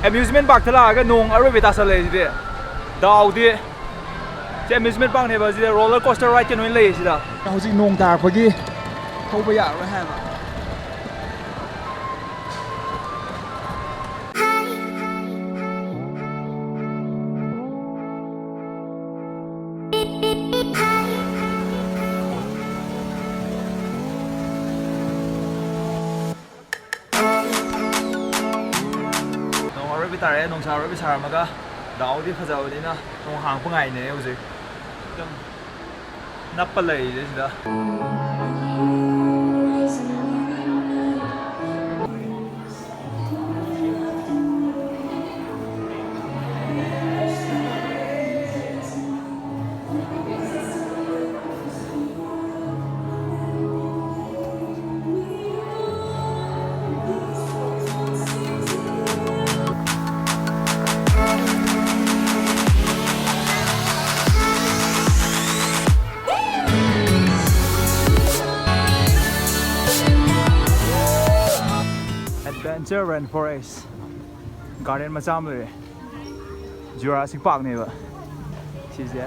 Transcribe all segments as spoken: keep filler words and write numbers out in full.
Amusement ꯄꯥꯔꯛꯇ ꯂꯥꯛꯑꯒ ꯅꯣꯡ ꯑꯔꯣꯏꯕꯤ ꯇꯥꯁꯜꯂꯛꯑꯦ ꯁꯤꯗꯤ꯫ ꯗꯥꯎꯗꯤ꯫ ꯁꯤ ꯑꯦꯃ꯭ꯌꯨꯁꯃꯦꯟ ꯄꯥꯔꯛꯅꯦꯕ, ꯁꯤꯗ ꯔꯣꯂꯔ ꯀꯣꯁꯇꯔ ꯔꯥꯏꯗꯀ ꯂꯣꯏ ꯂꯩꯌꯦ ꯁꯤꯗ꯫ ꯍꯧꯖꯤꯛ ꯅꯣꯡ ꯇꯥꯔꯛꯄꯒꯤ ꯊꯧꯕ ꯌꯥꯔꯔꯣꯏ ꯍꯥꯏꯕ꯫ ꯅꯣꯡ ꯑꯔꯣꯏꯕꯤ ꯇꯥꯔꯛꯑꯦ, ꯅꯨꯡꯁꯥ ꯑꯔꯣꯏꯕꯤ ꯁꯥꯔꯝꯃꯒ꯫ ꯗꯥꯎꯗꯤ ꯐꯖꯕꯅꯤꯅ ꯅꯣꯡ ꯍꯥꯡꯉꯛꯄ ꯉꯥꯏꯅꯦ ꯍꯧꯖꯤꯛ꯫ ꯑꯗꯨꯝ ꯅꯞꯄ ꯂꯩꯔꯤꯁꯦ ꯁꯤꯗ꯫ Adventure Rainforest Garden ꯃꯆꯥ ꯑꯃ ꯂꯩꯔꯦ꯫ Jurassic Parkꯅꯦꯕ ꯁꯤꯁꯦ꯫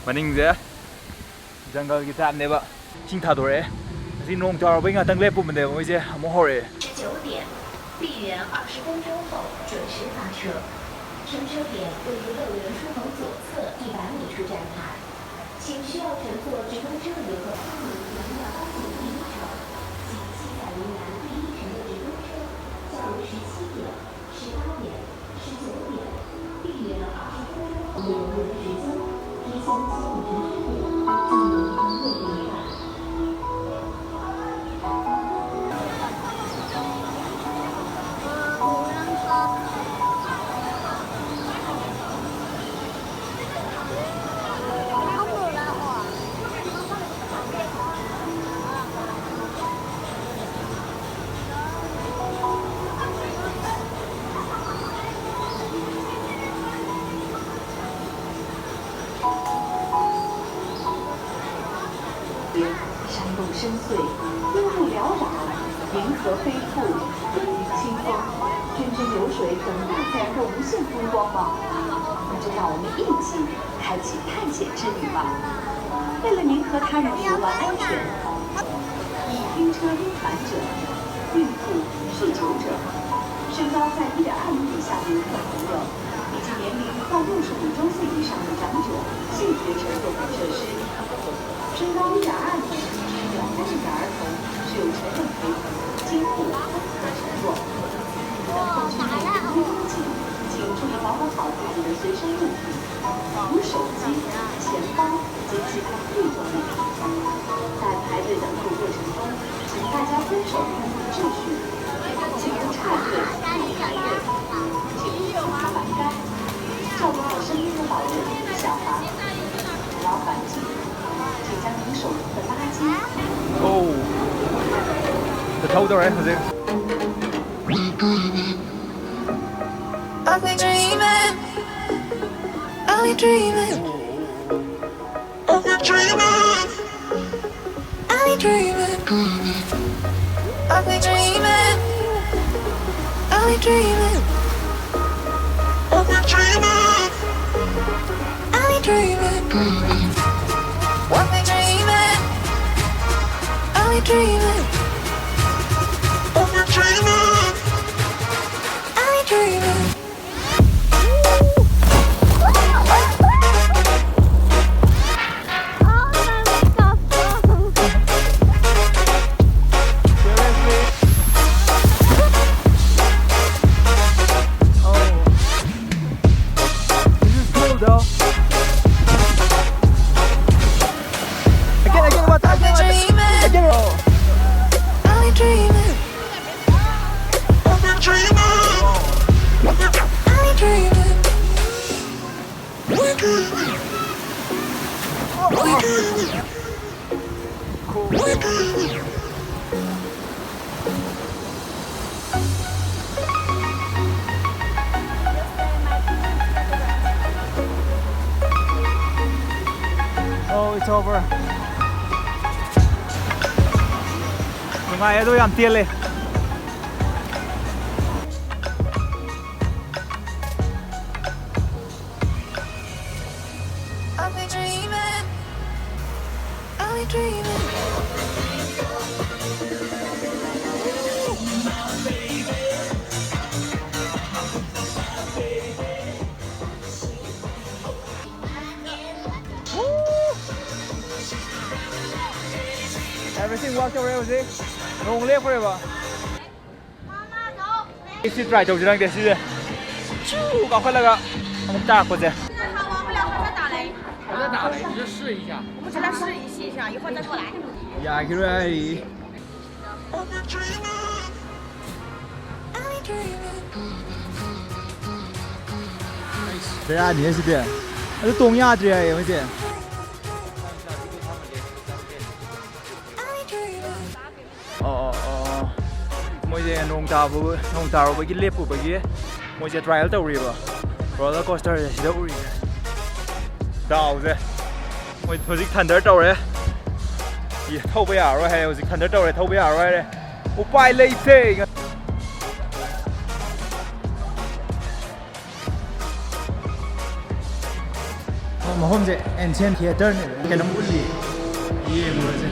ꯃꯅꯤꯡꯁꯦ ꯖꯪꯒꯜꯒꯤ ꯇꯥꯏꯞꯅꯦꯕ꯫ ꯏꯁꯤꯡ ꯊꯥꯗꯣꯔꯛꯑꯦ꯫ ꯑꯁꯤ ꯅꯣꯡ ꯆꯥꯎꯔꯕꯩ ꯉꯥꯛꯇꯪ ꯂꯦꯞꯄꯨꯕꯅꯦꯕ ꯃꯣꯏꯁꯦ꯫ ꯑꯃꯨꯛ ꯍꯧꯔꯛꯑꯦ꯫ 十九点，闭园二十分钟后准时发车。乘车点位于乐园出口左侧一百米处站台，请需要乘坐直通车游客。欢迎来到八景第一城，请下载云南第一城的直通车，下午十七点、十八点、十九点，闭园二十分钟后。 Không được là ủa? 深邃，烟雾缭绕，银河飞瀑，风雨清风，阵阵流水等大自然的无限风光吗？那就让我们一起开启探险之旅吧。为了您和他人游玩安全，以晕车晕船者、孕妇、酗酒者、身高在一点二米以下的游客朋友，以及年龄到六十五周岁以上的长者，拒绝乘坐本设施。身高一点二米至一点三米的儿童是有成人陪同、监护，不可乘坐。登峰峻岭途风景，请注意保管好自己的随身物品，如手机、钱包及其他贵重物品。在排队等候过程中，请大家遵守公共秩序，请勿插队、排队，请勿松开栏杆，照顾好身边的老人、小孩。老板请，请将您手中的垃圾。Oh, the powder, eh? Is it? I've been dreaming, I've been dreaming, I've been dreaming, I've been dreaming, I've been dreaming, I've been dreaming, I've been dreaming, I've been dreaming, I've been dreaming, I've been dreaming, I've been dreaming. Again, again, what? Again, what? Again, oh. I've been dreaming. I've been dreaming. I've been dreaming. We're dreaming. We're dreaming. We're dreaming. Oh, it's over. ꯅꯨꯡꯉꯥꯏ ꯑꯗꯣ ꯌꯥꯝ ꯇꯦꯜꯂꯦ꯫ Everything work ꯇꯧꯔꯦ ꯍꯧꯖꯤꯛ꯫ ꯅꯣꯡ ꯂꯦꯞꯈ꯭ꯔꯦꯕ꯫ ꯁꯤ try ꯇꯧꯁꯤ ꯅꯪꯗꯤ ꯁꯤꯁꯦ꯫ ꯆꯨ ꯀꯥꯎꯈꯠꯂꯒ ꯑꯃꯨꯛ ꯇꯥꯔꯛꯄꯁꯦ꯫ 我们只能试一下，以后再过来。 ꯌꯥꯈꯤꯔꯣꯏ ꯍꯥꯏꯔꯤ꯫ ꯕꯦꯔꯥꯅꯤꯍꯦ ꯁꯤꯗꯤ꯫ ꯑꯗꯨ ꯇꯣꯡ ꯌꯥꯗ꯭ꯔꯦ ꯍꯥꯏꯌꯦ ꯃꯣꯏꯁꯦ꯫ ꯑꯣ, ꯑꯣ, ꯑꯣ꯫ ꯃꯣꯏꯁꯦ ꯅꯣꯡ ꯇꯥꯕ, ꯅꯣꯡ ꯇꯥꯔꯨꯕꯒꯤ ꯂꯦꯞꯄꯨꯕꯒꯤ ꯃꯣꯏꯁꯦ trial ꯇꯧꯔꯤꯕ꯫ Roller coaster ꯁꯦ ꯁꯤꯗ ꯎꯔꯤꯁꯦ꯫ ꯗꯥꯎꯁꯦ꯫ ꯃꯣꯏ ꯍꯧꯖꯤꯛ thunder ꯇꯧꯔꯦ꯫ ꯊꯧꯕ ꯌꯥꯔꯔꯣꯏ ꯍꯥꯏꯔꯦ꯫ ꯍꯧꯖꯤꯛ thunder ꯇꯧꯔꯦ, ꯊꯧꯕ ꯌꯥꯔꯔꯣꯏ ꯍꯥꯏꯔꯦ꯫ ꯎꯄꯥꯏ ꯂꯩꯇꯦ꯫ ꯃꯐꯝꯁꯦ ancient theater ꯅꯦꯕ꯫ ꯀꯩꯅꯣꯝ ꯎꯠꯂꯤ꯫ ꯌꯦꯡꯉꯨꯔꯁꯦ꯫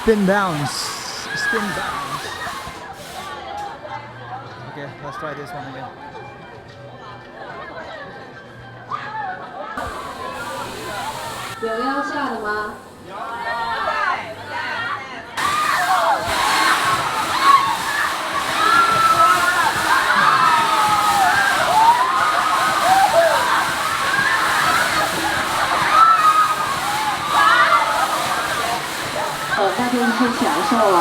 Spin bounce. Spin bounce. Okay, let's try this one again. 有要下的吗？ 呃，那就是享受了。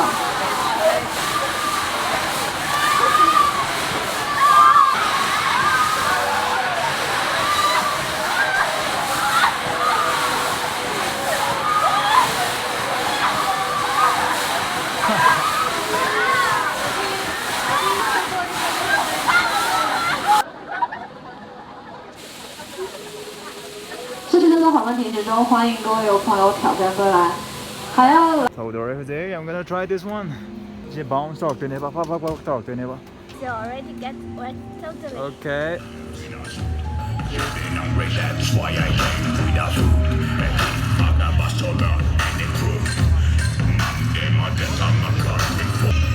这是个好问题，其中欢迎各位有朋友挑战过来，还要 So the referee, I'm gonna try this one. 이제 bounce talk 되네 봐, 팍팍팍 talk 되네 봐. You already get wet totally. Okay.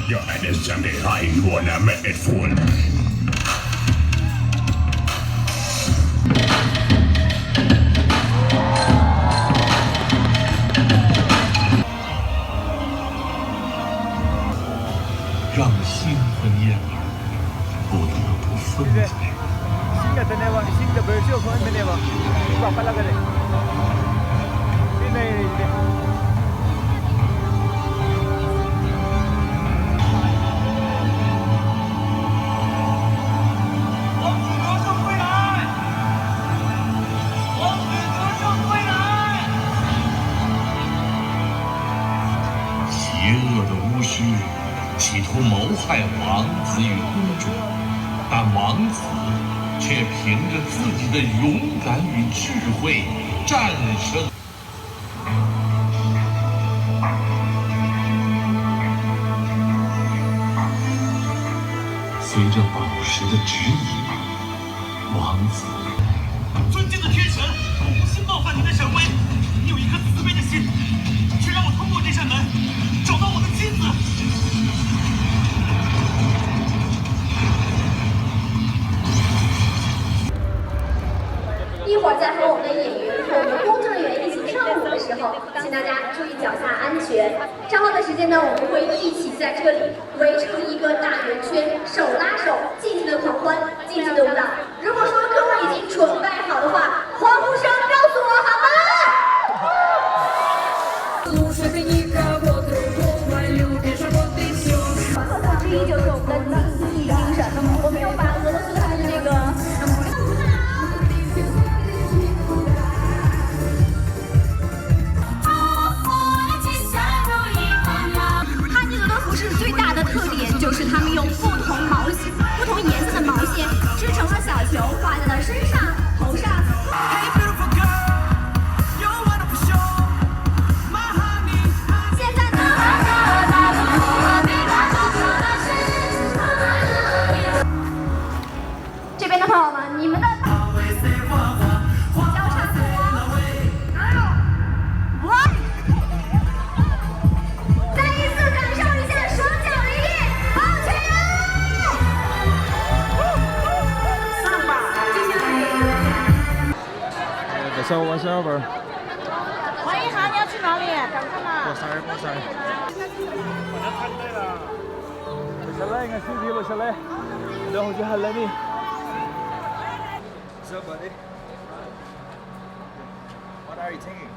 Your head is jammed high, you wanna make it full. ꯁꯤꯁꯦ ꯏꯁꯤꯡ ꯉꯥꯛꯇꯅꯦꯕ, ꯏꯁꯤꯡꯗ ꯕ꯭ꯔꯦꯁꯁꯨ ꯌꯧꯊꯣꯛꯍꯟꯕꯅꯦꯕ꯫ ꯏꯁꯤꯡ ꯄꯥꯈꯠꯂꯒꯅꯦ꯫ ꯁꯤ ꯂꯩꯔꯤꯁꯦ꯫ 邪恶的巫师企图谋害王子与公主，但王子却凭着自己的勇敢与智慧战胜。随着宝石的指引， 王子。尊敬的天神，我无心冒犯您的神威，你有一颗慈悲的心，请让我通过这扇门找到我的妻子。一会儿在和我们的演员、和我们的工作人员一起跳舞的时候，请大家注意脚下安全。稍后的时间呢，我们会一起在这里 围成一个大圆圈，手拉手，尽情的狂欢，尽情的舞蹈。如果说各位已经准备好的话，欢呼声告诉我好吗？这一就是我们的集体精神，我们又把俄罗斯的这个。 哈尼族的服饰最大的特点就是他们用不同毛线、不同颜色的毛线织成了小球，挂在了身上、头上。现在呢，这边的朋友们，你们的交叉图，哇！再一次感受一下双脚离地，好起来！上吧，继续努力。That's all, one over. 王一涵，你要去哪里？赶快啦！Go, sorry, go, sorry. ꯉꯁꯤꯗꯤ ꯂꯣꯏꯁꯤꯜꯂꯦ꯫ ꯑꯗꯣ ꯍꯧꯖꯤꯛ ꯍꯜꯂꯅꯤ꯫ What's up, buddy? What are you taking?